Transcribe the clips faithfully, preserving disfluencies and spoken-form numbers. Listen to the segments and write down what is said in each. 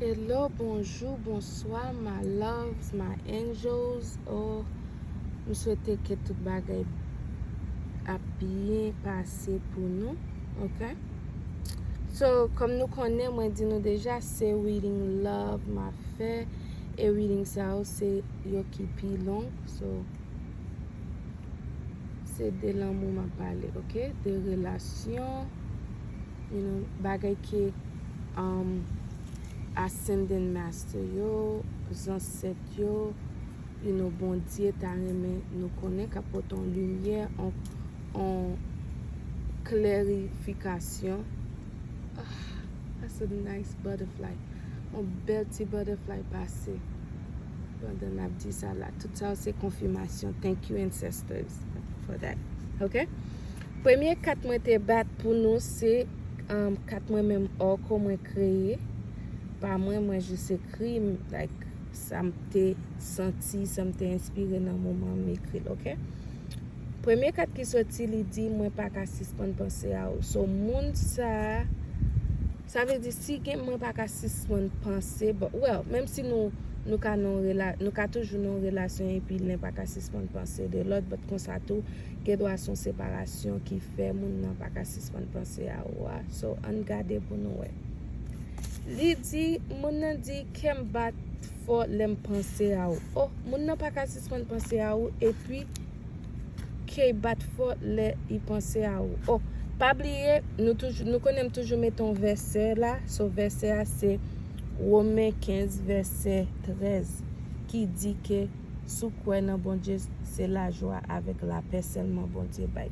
Hello, bonjou, bonswa, my loves, my angels. Oh, m swete ke tout bagay ap byen pase pou nou, ok? So, kòm nou konnen, mwen di nou deja, se reading love m ap fè, e reading sa yo se yo ki pi long, so, se de lanmou m ap pale, ok? De relasyon, you know, bagay ke, um, ascended master yo, zansèt yo, you know, Bondye ta renmen nou konnen, k ap pote yon limyè, yon, yon klarifikasyon. Ah, that's a nice butterfly. Yon bèl ti butterfly pase. Pandan n ap di sa la, tout sa yo se konfimasyon. Thank you, ancestors, for that. Ok? Premye kat mwen te bat pou nou se, um, kat mwen menm, Oracle, mwen kreye pa mwen, mwen jis ekri, like, sa m te santi, sa m te enspire nan moman m ekri l, ok? Premye kat ki soti, li di, mwen pa ka sispann panse a ou. So, moun sa, sa vle di, si gen mwen pa ka sispann panse, but, well, menm si nou, nou ka nan yon rela-, nou ka toujou nan yon relasyon epi len pa ka sispann panse de lòt, but konsa tou, gen dwa se yon separasyon ki fè moun nan pa ka sispann panse a ou a. So, ann gade pou nou wè. Li di, moun nan di, kè m bat fò lè m panse a ou. Oh, moun nan pa ka sispann panse a ou, epi kè l bat fò lè li panse a ou. Oh, pa bliye, nou toujou, nou konnen m toujou mete yon vèsè la. So, vèsè a se Women kenz, vèsè trèz, ki di ke si w kwè nan Bondye, se lajwa avèk lapè sèlman Bondye bay.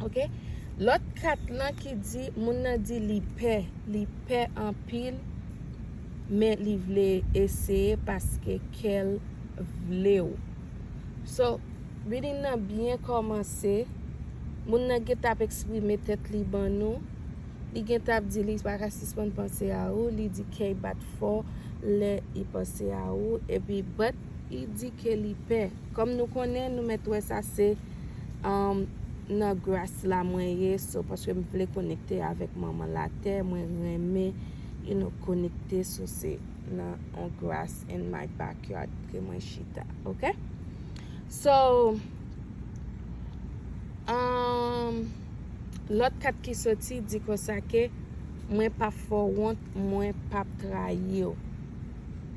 Ok? Lòt kat lan ki di, moun nan di li pè, li pè anpil, men li vle eseye paske kè l vle w. So, reading nan byen kòmanse, moun nan gentan ap eksprime tèt li ban nou, li gentan ap di li pa ka sispann panse a ou, li di kè l bat fò lè li panse a ou, epi but li di ke li pè. Kòm nou konnen, nou mèt wè sa se, um, nan gras la mwen ye, so, paske m vle konekte avèk manman latè, mwen renmen, you know, konekte, so se nan yon gras in my backyard ke mwen chita, ok? So, um, lòt kat ki soti di konsa ke mwen p ap fè w wont, mwen p ap trayi w.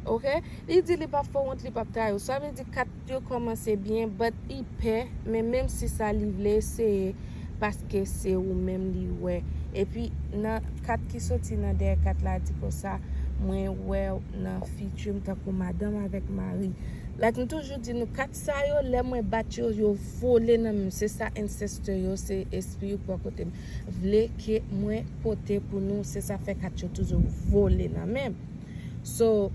Ok? Li di li p ap fè w wont, li p ap trayi w. Sa vle di kat yo kòmanse byen, but li pè, men menm si sa li vle eseye, paske se ou menm li wè. Epi nan kat ki soti nan dèyè kat la di konsa, mwen wè w nan future m tankou madanm avèk mari. Like m toujou di nou, kat sa yo, lè mwen bat yo, yo vole nan men m. Se sa ancestor yo, se espri yo bò kote m vle ke mwen pote pou nou. Se sa fè kat yo toujou vole nan men m. So,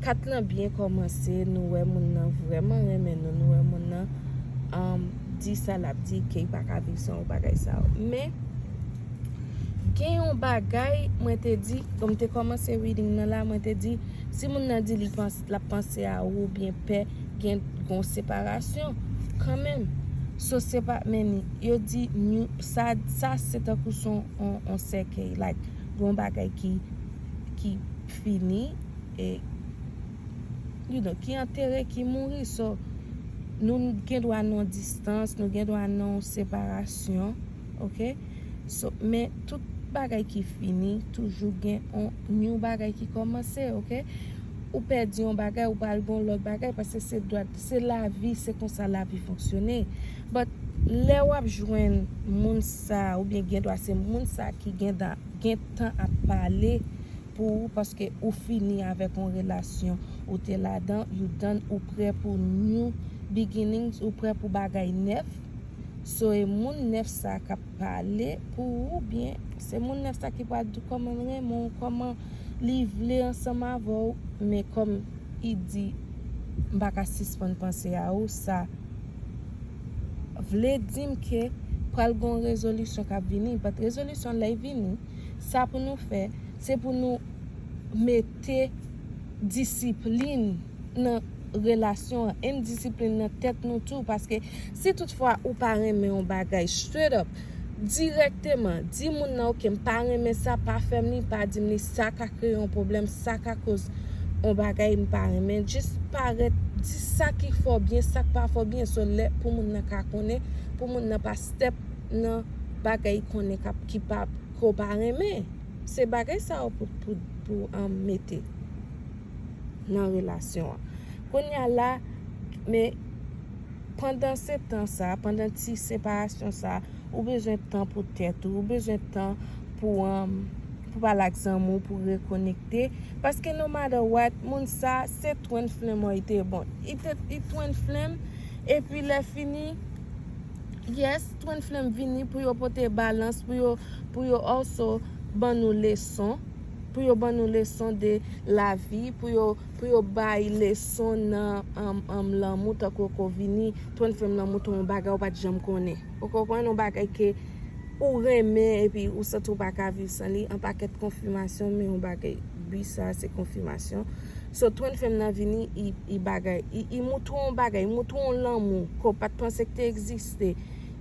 kat lan byen kòmanse, nou wè moun nan vrèman renmen nou, nou wè moun nan, um, di sa l ap di, ke l pa ka viv san yon bagay sa yo. Men, gen yon bagay, mwen te di, bon, m te kòmanse reading nan la, mwen te di, si moun nan di li pans-, l ap panse a ou oubyen pè, gen gon separasyon kanmenm. So, se pa, men yo di, nou, sa, sa se tankou se yon, yon, yon sèkèy, like, gon bagay ki, ki fini, e, you know, ki antere, ki mouri. So, nou gen dwa nan yon distans, nou gen dwa nan yon separasyon, ok? So, men tout bagay ki fini, toujou gen yon new bagay ki kòmanse, ok? Ou pèdi yon bagay, ou pral gen yon lòt bagay, paske se dwa, se lavi, se konsa lavi fonksyone. But, lè w ap jwenn moun sa, oubyen gen dwa se moun sa ki gen da-, gen tan ap pale pou ou, paske ou fini avèk yon relasyon ou te ladan, you done, ou prè pou new beginnings, ou prè pou bagay nèf. So, e moun nèf sa k ap pale pou ou, byen, se moun nèf sa ki pral di w kòman l renmen w, kòman li vle ansanm avè w, men kòm li di, m pa ka sispann panse a ou, sa vle di m ke pral gen yon rezolisyon k ap vini. But rezolisyon lè l vini, sa pou nou fè, se pou nou mete disiplin nan relasyon an, and disiplin nan tèt nou tou, paske si toutfwa ou pa renmen yon bagay, straight up, Dirèkteman, di moun nan, "Oke, m pa renmen sa, pa fè m li, pa di m li, sa ka kreye yon pwoblèm, sa ka koz yon bagay m pa renmen." Jis parèt, di sa ki fè w byen, sa k pa fè w byen, so lè pou moun nan ka konnen, pou moun nan pa step nan bagay konnen k ap, ki pa, ke w pa renmen. Se bagay sa yo pou, pou, pou, um, mete nan relasyon an. Kounye a la, men pandan se tan sa, pandan ti separasyon sa, ou bezwen tan pou tèt ou, ou bezwen tan pou, um, pou pale ak zanmi w, pou rekonekte. Paske no matter what, moun sa, se twin flame li te, bon, li te, li twin flame, epi lè fini, yes, twin flame vini pou yo pote balans, pou yo, pou yo also ban nou leson, pou yo ban nou leson de lavi, pou yo, pou yo bay leson nan, um, um, lanmou, tankou yo vini, twin flame lan montre yon bagay ou pa t janm konnen. Ou konprann, yon bagay ke ou renmen epi ou santi ou pa ka viv san li, yon pakèt konfimasyon, men yon bagay, bi sa se konfimasyon. So, twin flame nan vini, i, i bagay, i, i montre yon bagay, i montre yon lanmou ke w pa t panse ki te egziste.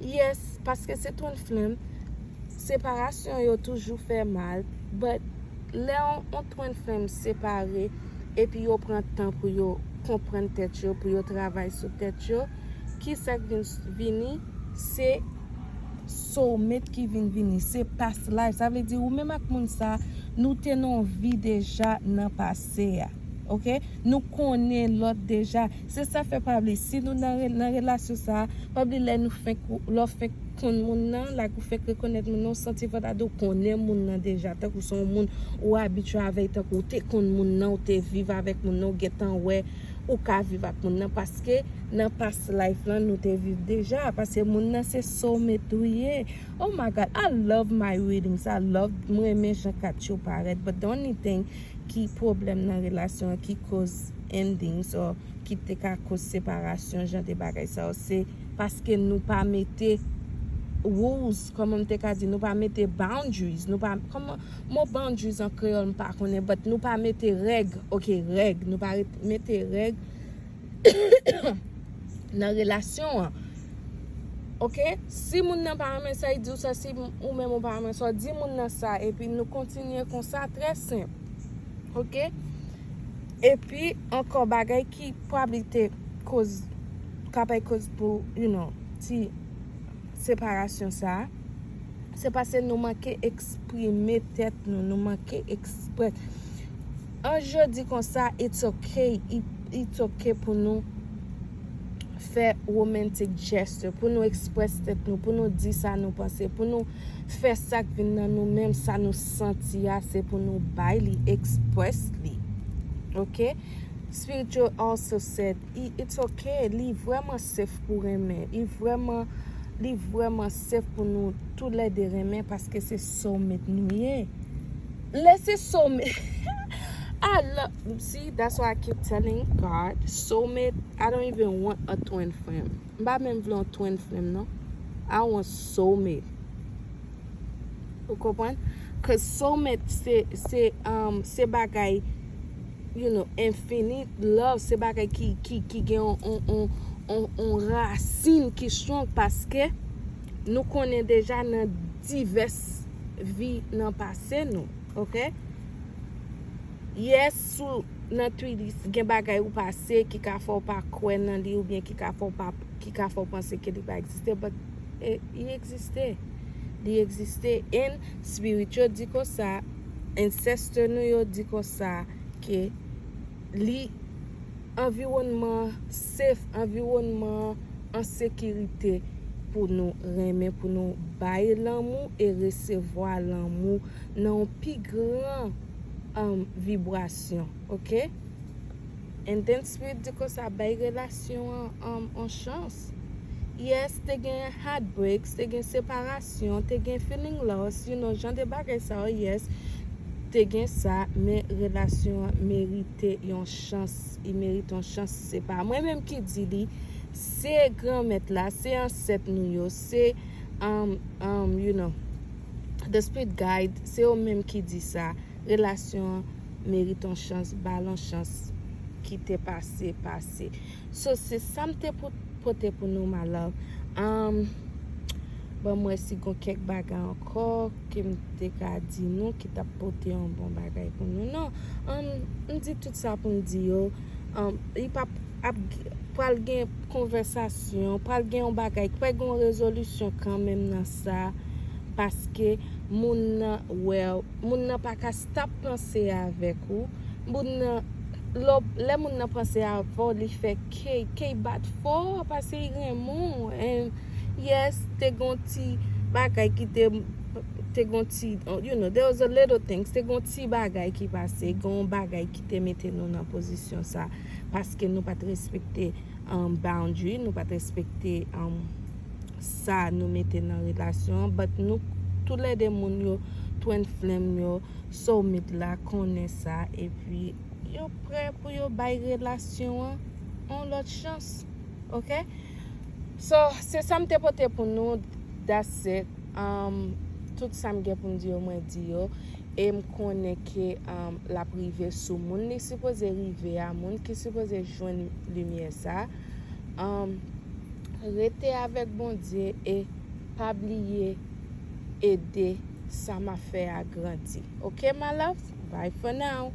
Yes, paske se twin flame, separasyon yo toujou fè mal, but lè yon, yon twin flame separe, epi yo pran tan pou yo konprann tèt yo, pou yo travay sou tèt yo, ki sa k vin, vini, se soulmate ki vin vini, se past life. Sa vle di ou menm ak moun sa, nou te nan yon vi deja nan pase a. Oke? Nou konnen lòt deja. Se sa fè pa bliye, si nou nan re-, nan relasyon sa, pa bliye lè nou fenk, lè w fenk konn moun nan, like ou fenk rekonèt moun nan, ou santi fò ta di w konnen moun nan deja, tankou se yon moun ou abitye avè l, tankou ou te konn moun nan, ou te viv avèk moun nan, ou gentan wè ou ka viv ak moun nan, paske nan past life lan nou te viv deja, paske moun nan se soulmate ou ye. Oh my God, I love my readings, I love, mwen renmen jan kat yo parèt, but the only thing ki pwoblèm nan relasyon an, ki koz endings or ki te ka koz separasyon, jan de bagay sa yo, se paske nou pa mete rules, kòman m te ka di, nou pa mete boundaries, nou pa, kòman, mo boundaries an kreyòl m pa konnen, but nou pa mete règ, oke, règ, nou pa ret-, mete règ nan relasyon an. Oke? Si moun nan pa renmen sa, li di w sa, si ou menm ou pa renmen sa, w di moun nan sa, epi nou kontinye konsa, trè senp. Oke? Epi, ankò bagay ki pwobabli te koz, kapab koz pou, you know, ti separasyon sa, se paske nou manke eksprime tèt nou, nou manke eksprès. An jodi konsa, it's okay, it, it's okay pou nou fè romantic gesture, pou nou eksprès tèt nou, pou nou di sa nou panse, pou nou fè sa k vin nan nou menm, sa nou santi a, se pou nou bay li, eksprès li. Oke? Spiritual also said, i, it's okay, li vrèman safe pou renmen, li vrèman, li vrèman safe pou nou toulède renmen paske se soulmate nou ye. Lè se soulmate, I love, see, that's why I keep telling God, soulmate, I don't even want a twin flame. M pa menm vle yon twin flame, non. I want soulmate. Ou konprann? Cause soulmate se, se, um, se bagay, you know, infinite love, se bagay ki, ki, ki gen yon, yon, yon, yon, yon rasin ki strong paske nou konnen deja nan divès vi nan pase nou, oke? Yes, sou, nan three D, gen bagay ou pase ki ka fè w pa kwè nan li oubyen ki ka fè w pa, ki ka fè w panse ke li pa egziste, but, eh, li egziste. Li egziste. And spirit yo di konsa, ancestor nou yo di konsa, ke li anviwònman safe, anviwònman an sekirite pou nou renmen, pou nou bay lanmou e resevwa lanmou nan yon pi gran, um, vibrasyon, oke? And then spirit di konsa, bay relasyon an, um, yon chans. Yes, te gen heartbreaks, te gen separasyon, te gen feeling lost, you know, jan de bagay sa yo, yes, te gen sa, men relasyon an merite yon chans, li merite yon chans, se pa mwen menm ki di li, se Granmèt la, se ansèt nou yo, se, um, um, you know, the spirit guide, se yo menm ki di sa, relasyon an merite yon chans, ba l yon chans, kite pase, pase. So, se sa m te pou, pote pou nou, my love. Um, Ban m wè si gon kèk bagay ankò ke m te ka di nou ki t ap pote yon bon bagay pou nou. Non, um, m di tout sa pou m di yo. Um, li p ap, ap pral gen konvèsasyon, pral gen yon bagay, pral gen yon rezolisyon kanmenm nan sa, paske moun nan wè, moun nan pa ka stop panse avèk ou. Moun nan, lè, lè moun nan panse avè w, li fè kè, kè bat fò, paske li renmen w. And yes, te gon ti bagay ki te, te gon ti, you know, there was a little things, te gon ti bagay ki pase, gon bagay ki te mete nou nan pozisyon sa, paske nou pa t respekte um, boundary, nou pa t respekte um, sa nou mete nan relasyon an, but nou toulède moun yo, twin flame yo, soulmate la konnen sa, epi yo prè pou yo bay relasyon an yon lòt chans, ok? So, se sa m te pote pou nou, that's it. Um, tout sa m gen pou m di yo, mwen di yo. E m konnen ke um, l ap rive sou moun li sipoze rive a, moun ki sipoze jwenn limyè sa. Um, rete avèk Bondye e pa bliye ede sa m ap fè a grandi. Ok, my love? Bye for now.